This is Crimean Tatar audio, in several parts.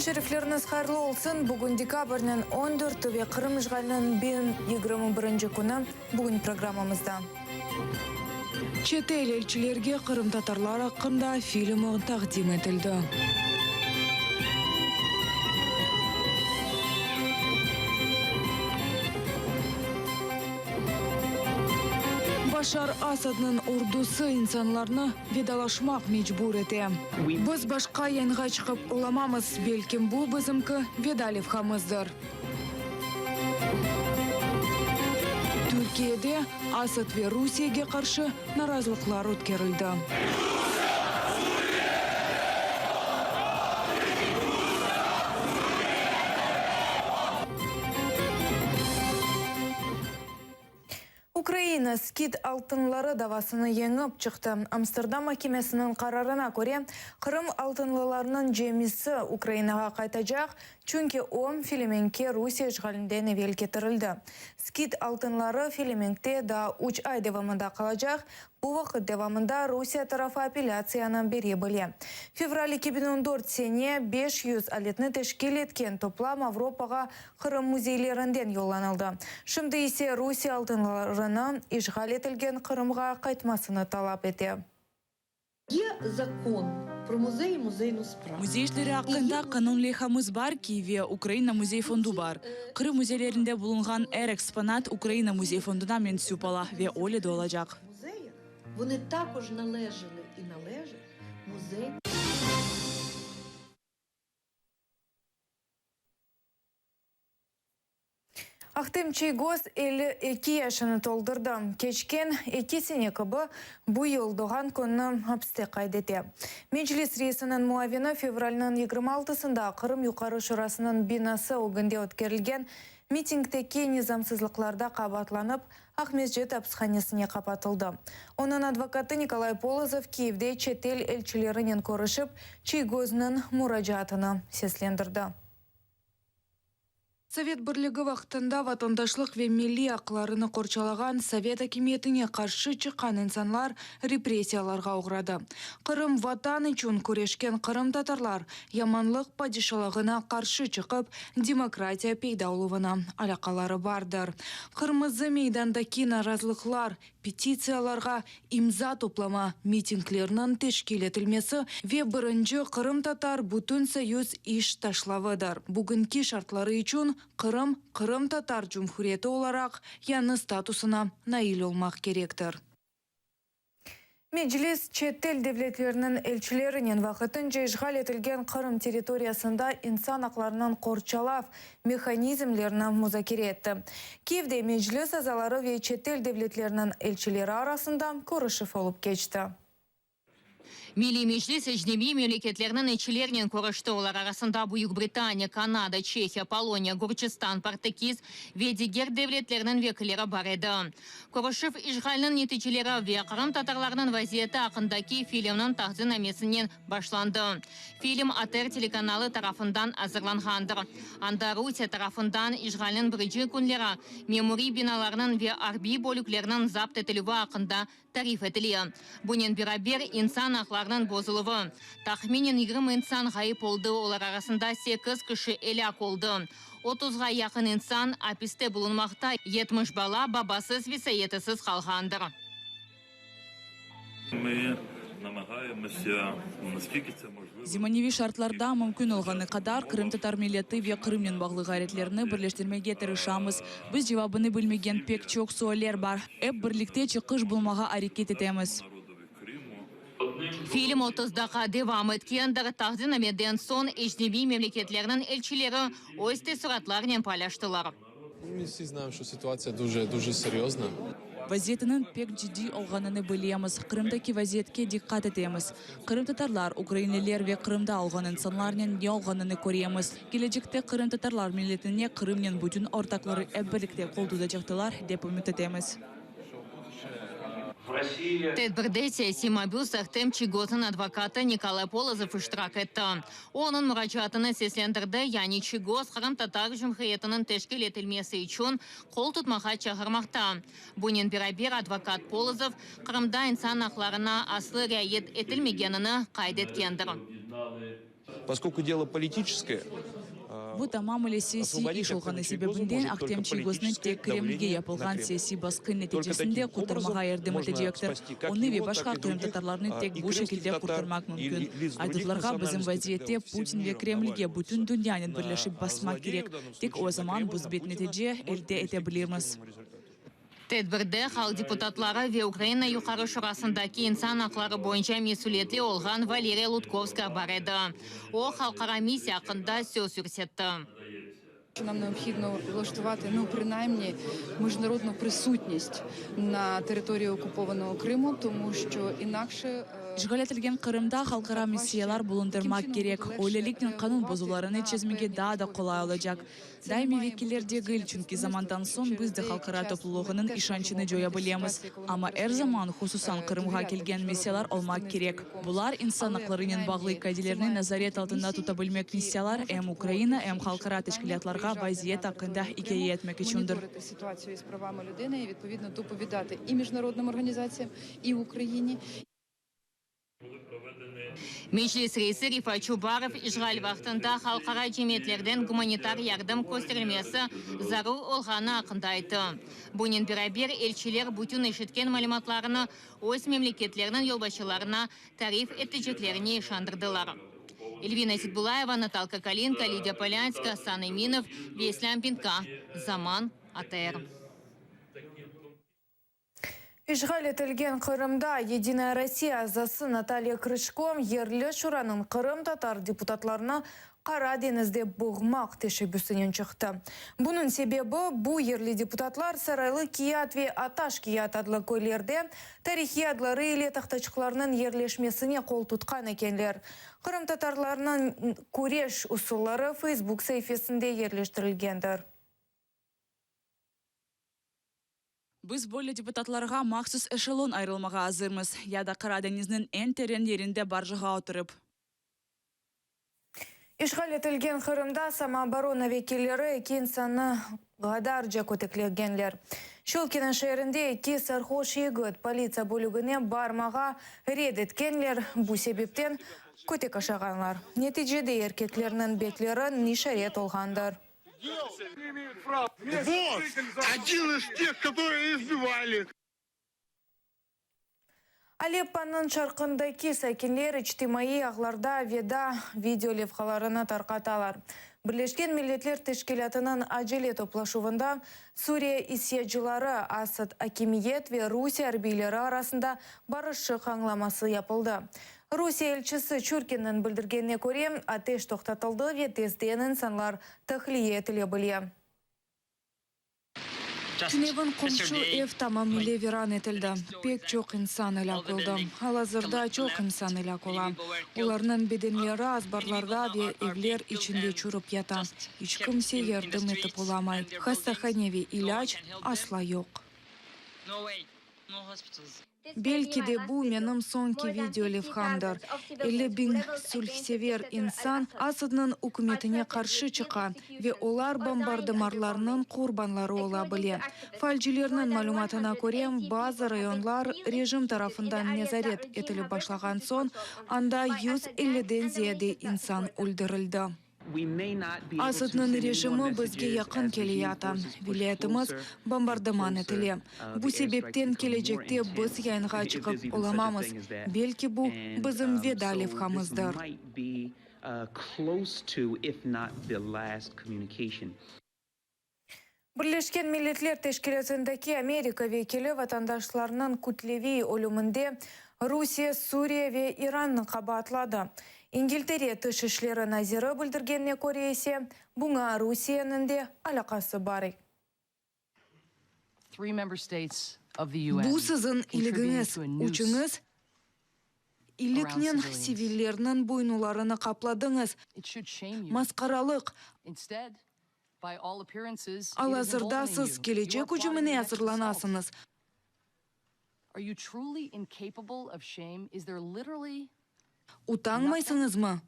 Kün şerifleriñiz hayırlı olsun! Bugün dekabrniñ on dörtü ve Qırım işğaliniñ 1021-nci künü. Bugün programmamızda. Çetel elçilerge qırımtatarlar aqqında filmi taqdim etildi. Başar Asadnıñ ordusı insanlarnı vedalaşmaq mecbur ete. Biz başqa yayınğa çıqıp olamamız, belkim bu bizimki veda levhamızdır. Türkiyede Asad ve Rusiyege qarşı narazılıqlar ötkerildi. Ukraina skit altınları davasını yeñip çıqtı. Amsterdam mahkemesiniñ qararına köre, Qırım altınlılarınıñ cemisi Ukrainağa qaytacaq, çünki o, Felemenkke Rusiye işğalinden evel ketirildi. Skit altınları Felemenkte daa üç ay devamında qalacaq, Bu vaqıt devamında Rusiye tarafı apellâtsiyanı bere bile. Fevral 2014 sene 500 aletni teşkil etken toplam Avropağa Qırım müzeylerinden yollanıldı. Şimdi ise Rusiye altınlarını işğal etilgen Qırımğa qaytmasını talap ete. Ye zakon pro muzey i muzeynu spravu. Müzey işleri aqqında qanun leyhamız bar ki, ve Ukraina müzey fondu bar. Qırım müzeylerinde bulunğan er eksponat Ukraina müzey fonduna mensüp ola ve öyle de olacaq. Voni takoj nalejali i nalejat muzey. Ahtem Çiygoz 52 yaşını toldurdı. Keçken eki sene kibi, bu yıl doğğan kününi apiste qayd ete. Meclis reisiniñ muavini fevralniñ 26-sında Qırım Yuqarı Şurasınıñ binası ögünde ötkerilgen mitingdeki nizamsızlıqlarda qabaatlanıp, Aqmescit apishanesine qapatıldı. Onıñ advokatı Nikolay Polozov Kiyevde çetel elçilerinen körüşip, Çiygoznıñ muracaatını seslendirdi. Sovet Birligi vaqtında vatandaşlıq ve milliy aqlarını qorçalağan sovet akimiyetine qarşı çıqqan insanlar repressiyalarğa oğradı. Qırım, Vatan içün küreşken qırımtatarlar yamanlıq padişalığına qarşı çıqıp, demokratiya peyda oluvına alâqaları bardır. Qırmızı meydandaki narazılıqlar, Petitsiyalarğa imza toplama, mitinglerniñ teşkil etilmesi ve birinci qırımtatar bütünsoyuz iş taşlavıdır. Bugünki şartları içün Qırım, Qırımtatar Cumhuriyeti olaraq yañı statusına nail olmaq kerektir. Meclis çetel devletleriniñ elçilerinen vaqtınca işğal etilgen Qırım territoriyasında insan aqlarınıñ qorçalav mehanizmlerini muzakere etti. Kiyevde Meclis azaları ve çetel devletleriniñ elçileri arasında körüşüv olıp keçti. Milliy Meclis ecnebiy memleketlerniñ elçilerinen körüşti, olar arasında Büyük Britaniya, Kanada, Çehiya, Poloniya, Gürcistan, Portekiz ve diger devletlerniñ vekilleri bar edi. Körüşüv işğalniñ neticeleri ve qırımtatarlarnıñ vaziyeti aqqındaki filmniñ taqdimnamesinen başlandı. Film ATR telekanalı tarafından azırlanğandır. Anda Rusiye tarafından işğalniñ birinci künleri memuriy binalarnıñ ve arbiy bölüklerniñ zapt etilüvi aqqında tarif etile. Bunen beraber, insan aqlarınıñ bozuluvı. Tahminen 20 insan ğayıp oldı, olar arasında sekiz kişi elâk oldı. Otuzğa yaqın insan apiste bulunmaqta, 70 bala babasız ve sayetisiz qalğandır. Zemaneviy şartlarda mümkün olğanı qadar qırımtatar milleti ve Qırımnen bağlı ğayretlerni birleştirmege tırışamız. Biz cevabını bilmegen pek çoq sualler bar. Ep birlikte çıqış bulmağa areket etemiz. Film 30 daqqa devam etkendir. Taqdimnameden soñ ecnebiy memleketlerniñ elçileri öz teessuratlarınen paylaştılar. Vaziyetiniñ pek ciddiy olğanını bilemiz. Qırımdaki vaziyetke diqqat etemiz. Qırımtatarlar, ukrainliler ve Qırımda olğan insanlarnen ne olğanını köremiz. Kelecekte qırımtatarlar milletine Qırımnen bütün ortaqları ep birlikte qol tutacaqtılar, dep ümüt etemiz. Tedbirde siyasiy mabüs Ahtem Çiygoznıñ advokatı Nikolay Polozov iştirak etti. O, onıñ muracaatını seslendirdi, yani Çiygoz Qırımtatar Cumhuriyetiniñ teşkil etilmesi içün qol tutmağa çağırmaqta. Bunen beraber, advokat Polozov, Qırımda insan aqlarına aslı riayet etilmegenini qayd etkendir. Poskoliku delo politiçeskoye, Bu tamam ile siyasiy iş olğanı sebebinden Ahtem Çiygoznı tek Kremlge yapılğan siyasiy basqı neticesinde qurtarmağa yardım etecektir. Onı ve başqa qırımtatarlarnı tek bu şekilde qurtarmaq mümkün. Aydutlarğa bizim vaziyette Putin ve Kremlge bütün dünyanen birleşip basmaq kerek. Tek o zaman müsbet netice elde ete bilirmiz. Tedbirde halq deputatları ve Ukraina Yuqarı Şurasındaki insan aqları boyunca mesüliyetli olğan Valeriya Lutkovskaya bar edi. O, halqara missiya aqqında söz yürsetti. Нам необхідно влаштувати, ну, принаймні, міжнародну присутність на території окупованого Криму, тому що інакше İşğal etilgen Qırımda halqara missiyalar bulundırmaq kerek, öyleliknen qanun bozularını çezmege daa da qolay olacaq. Daimiy vekiller degil, çünki zamandan soñ biz de halqara toplulığınıñ işançını coya bilemiz. Amma er zaman, hususan Qırımğa kelgen missiyalar olmaq kerek. Bular, insan aqlarınen bağlı qaidelerni nezaret altında tuta bilmek missiyalar, em Ukraina, em halqara teşkilâtlarğa vaziyet aqqında ikâye etmek içündir. Meclis reisi Refat Çubarov işğal vaqtında halqara cemiyetlerden gumanitar yardım kösterilmesi zarur olğanı aqqında ayttı. Bunen beraber, elçiler bütün eşitken malümatlarını öz memleketleriniñ yolbaşçılarına tarif eteceklerine işandırdılar. Elvina Seitbulayeva, Natalka Kalinka, Lidiya Polânska, Asan Eminov ve İslâm Pinka, Zaman, ATR. İşğal etilgen Qırımda Yedinaya Rossiya azası Natalya Krıjko yerli şuranıñ qırımtatar deputatlarını Qara deñizde boğmaq teşebbüsinen çıqtı. Bunıñ sebebi, bu yerli deputatlar Saraylı Kiyat ve Ataş Kiyat adlı köylerde tarihiy adları ile tahtaçıqlarnıñ yerleşmesine qol tutqan ekenler. Qırımtatarlarnıñ küreş usulları Facebook saifesinde yerleştirilgendir. Biz böyle deputatlarğa mahsus eşelon ayırılmağa azırmız, ya da Qara deñizniñ eñ teren yerinde barjağa oturıp. İşğal etilgen Qırımda samooborona vekilleri eki insannı ğadarca köteklegenler. Şçolkino şeerinde eki sarhoş yigit politsiya bölügine barmağa red etkenler, bu sebepten kötek aşağanlar. Neticede erkeklerniñ betleri nişaret olğandır. Vot, odin iz teh, kotorıye izbivali. Alepponıñ şarqındaki sakinler içtimaiy ağlarda veda video levhalarını tarqatalar. Birleşken Milletler Teşkilâtınıñ acele toplaşuvında Suriye isyacıları, Asad akimiyet ve Rusiye arbiyleri arasında barışıq añlaması yapıldı. Rusiye elçisi Çurkinniñ bildirgenine köre, ateş toqtatıldı ve tezden insanlar tahliye etile bile. Tünevin qomşu ev tamamile viran etildi. Pek çoq insan elâk oldı. Al-azırda çoq insan elâk ola. Olarnıñ bedenleri azbarlarda ve evler içinde çürip yata. İç kimse yardım etip olamay. Hastahane ve ilâc asla yoq. Belki de bu menim soñki video levhamdır. 50 biñ sulhsever insan Asadnıñ ükümetine qarşı çıqa ve olar bombardımarlarnıñ qurbanları ola bile. Faalcilerniñ malümatına köre, bazı rayonlar rejim tarafından nezaret etilip başlağan soñ, anda 150-den ziyade insan öldürildi. Asadnıñ rejimi bizge yaqın keleyata, vilâyetimiz bombardıman etile. Bu sebepten kelecekte biz yayınğa çıqıp olamamız. Belki bu, bizim veda levhamızdır. Birleşken Milletler Teşkilâtındaki Amerika vekili vatandaşlarnıñ kütleviy ölüminde Rusiye, Suriye ve İrannı qabaatladı. İngiltere tış işleri naziri bildirgenine köre ise, buña Rusiyeniñ de alâqası bar. Bu siziñ iyligiñiz, üçüñiz iyiliknen sivillerniñ boynularını qapladıñız. Masqaralıq! Al-azırda siz kelecek ücümine azırlanasıñız. Utanmaysıñızmı?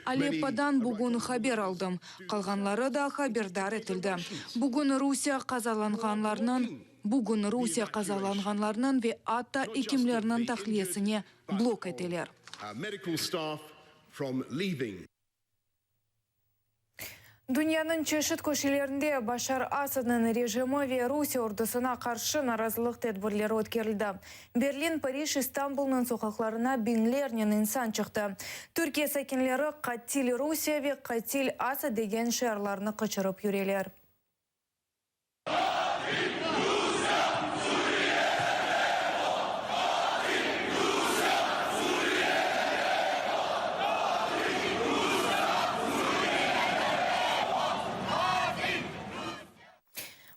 Aleppodan bugün haber aldım, qalğanları da haberdar etildi. Bugün Rusiye qazalanğanlarnıñ. Bugün Rusiye qazalanğanlarnıñ ve atta ekimlerniñ tahliyesine blok eteler. Dünyanıñ çeşit köşelerinde Başar Asadnıñ rejimi ve Rusiye ordusına qarşı narazılıq tedbirleri ötkerildi. Berlin, Parij, İstanbulnıñ soqaqlarına biñlernen insan çıqtı. Türkiye sakinleri Qatil Rusiye ve Qatil Asad degen şiarlarnı qıçırıp yüreler.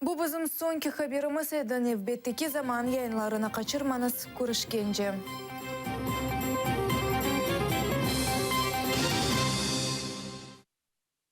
Bu bizim soñki haberimiz edi. Nevbetteki zaman yayınlarını qaçırmañız. Körüşkence.